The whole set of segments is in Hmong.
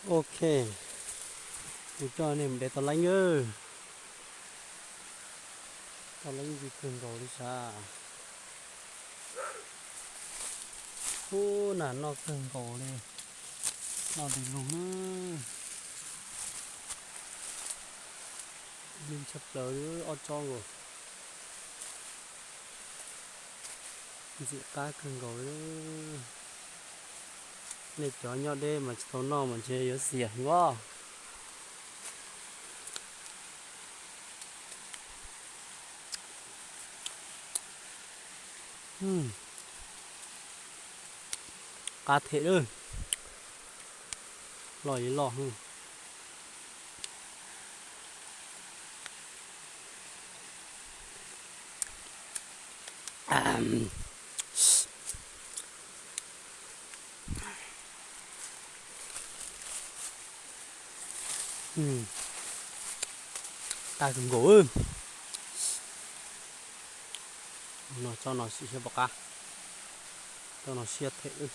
Ok, kuv coj nej mus de tau leeb. Tau leeb ntxim kawg nkaus li sav. Ub, nas noj kawg nkaus li. Noj ntis lug na. Lig tshaj plaws li ob tsob nkaus. Ntxim qab kawg nkaus li. Nej cov nyob deb mas tsis tau noj mas ntshe yuav xiam heev os. Qab them lawm. Loj li loj. Qab kawg nkaus. No tsob no sim siab pom qab. Tsob no siab them.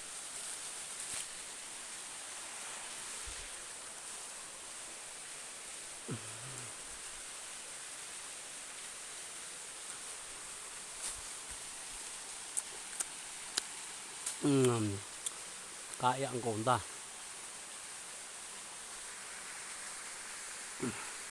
Qab ib yam nkaus ntag.